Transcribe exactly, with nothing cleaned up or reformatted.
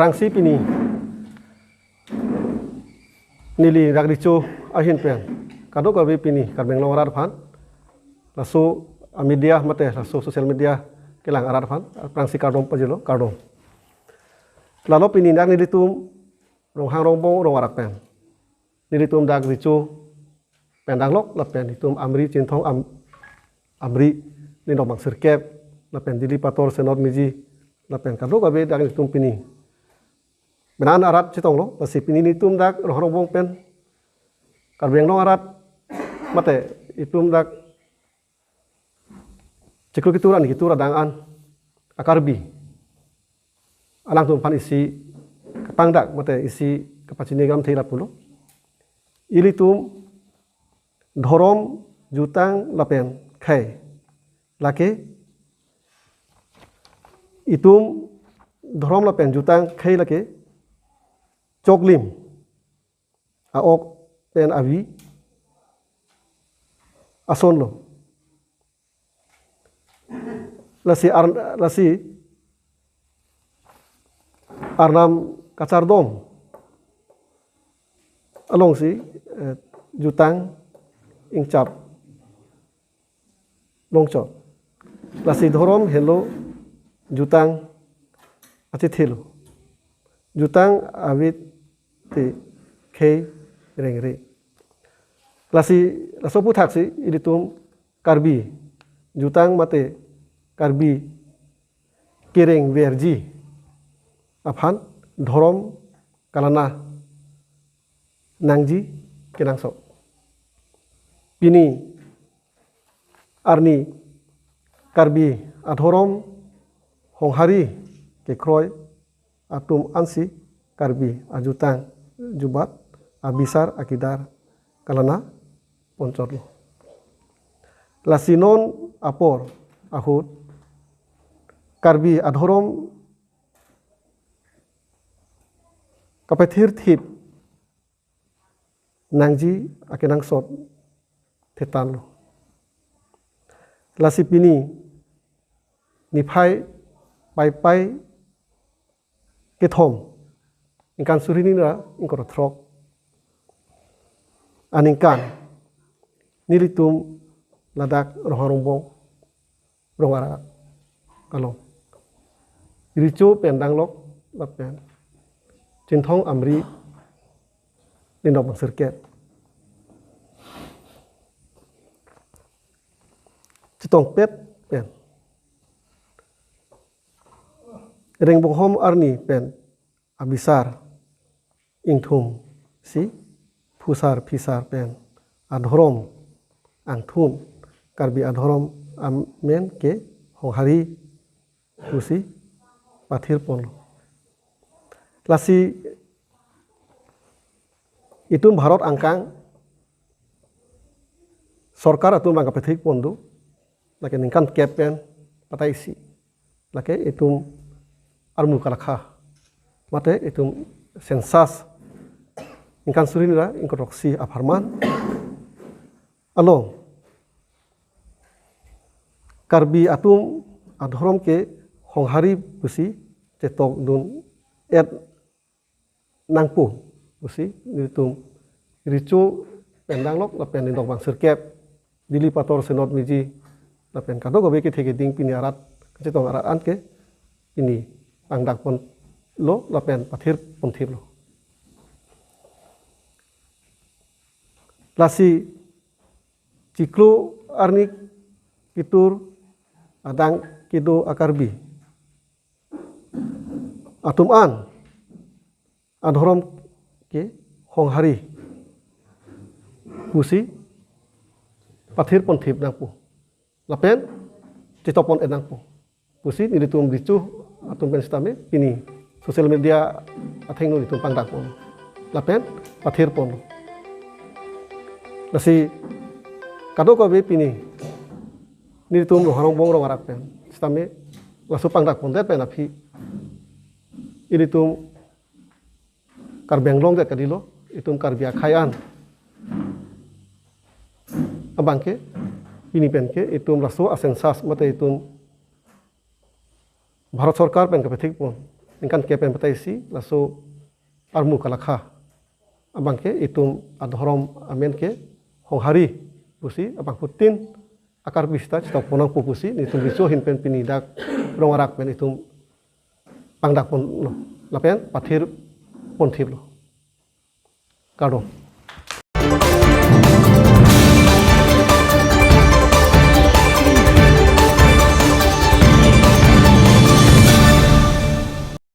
Aphrangsi pini neli dak Recho ahin pen kadokave pini Karbi Anglong arat aphan, laso a-media mate laso social media kelang arat aphan aphrangsi kardom pajirlo, kardom. Lalo pini dak nelitum Ronghang Rongbong rong arak pen nelitum dak Recho pen danglok lapen itum Amri Chinthong Am-, Amri, Lindong Bangsirkep, lapen Dili Pator Senot Miji, lapen kadokave dak nelitum pini benan arat chetonglo, lasi pini nelitum dak Ronghang Rongbong pen Karbi Anglong arat mate itum dak chiklo ketur ani ketur adang an a-Karbi alangtum aphan isi kapangdak mate isi kapachini gam thela pulo. Ilitum dhorom, jutang lapen khei, lake itum dhorom lapen jutang khei lake choklim a-ok pen avi asonlo. Lasi ar-, lasi arnam kachardom alongsi, eh, jutang ingchap longchot. Lasi dhorom helo jutang achethelo. Jutang avit te khei rengre. Lasi laso aphuthaksi ilitum Karbi jutang mate Karbi kereng verji aphan dhorom kalana nangji kenangsot. Pini arni Karbi adhorom honghari kekroi atum ansi Karbi ajutang jubat abisar akidar kalana ponchotlo. Lasi non apor ahut Karbi adhorom kapethirthip nangji akenangsot thetanlo. Lasi pini niphai Paipai kethom, ningkan suri hini ra ingkoi ra throk aningkan nelitum ladak Ronghang Rongbong rong arak along Recho pen danglok lapen Chinthong Amri, Lindong Bangsirkep chetongpet pen Ringbonghom arni pen abisar ingthumsi phusar phisar pen adhorom angthun Karbi adhorom amen ke honghari pusi pathirponlo. Lasi itum Bharat angkang sorkar atum bang kapethikpon do, lake ningkan kep pen patai isi, lake itum armu kalakha mate itum census ningkan suri hini ra ingkoi ra throksi apharman along Karbi atum adhorom ke honghari pusi chetokdun-et nangpo pusi nelitum Recho pen danglok lapen Lindong Bangsirkep, Dili Pator Senot Miji lapen kadokave kethe keding pini arat kachetong arat an ke pini pangdakponlo lapen pathirponthiplo. Lasi chiklo arni ketur adang kedo a-Karbi atum an adhorom ke honghari pusi pathirponthip nangpo lapen chetokpon-et nangpo pusi nelitum Recho atum pen sitame pini social media athengno nelitum pangdakpon lapen pathirponlo. Lasi kadokave pini nelitum Ronghang Rongbong rong arak pen sitame laso pangdakpondet pen aphi ilitum Karbi Anglong det kalilo, itum Karbi akhei an abang ke pini pen ke itum laso a-census mate itum Bharat Sorkar pen kapethikpon ningkan kep pen batai isi laso armu kalakha abangke itum adhorom amen ke Honghari pusi abangphutin akarpi sita chitokpon nangpo pusi nelitum riso ahin pen pini dak rong arak pen itum pangdakponlo lapen pathirponthiplo. Kardom.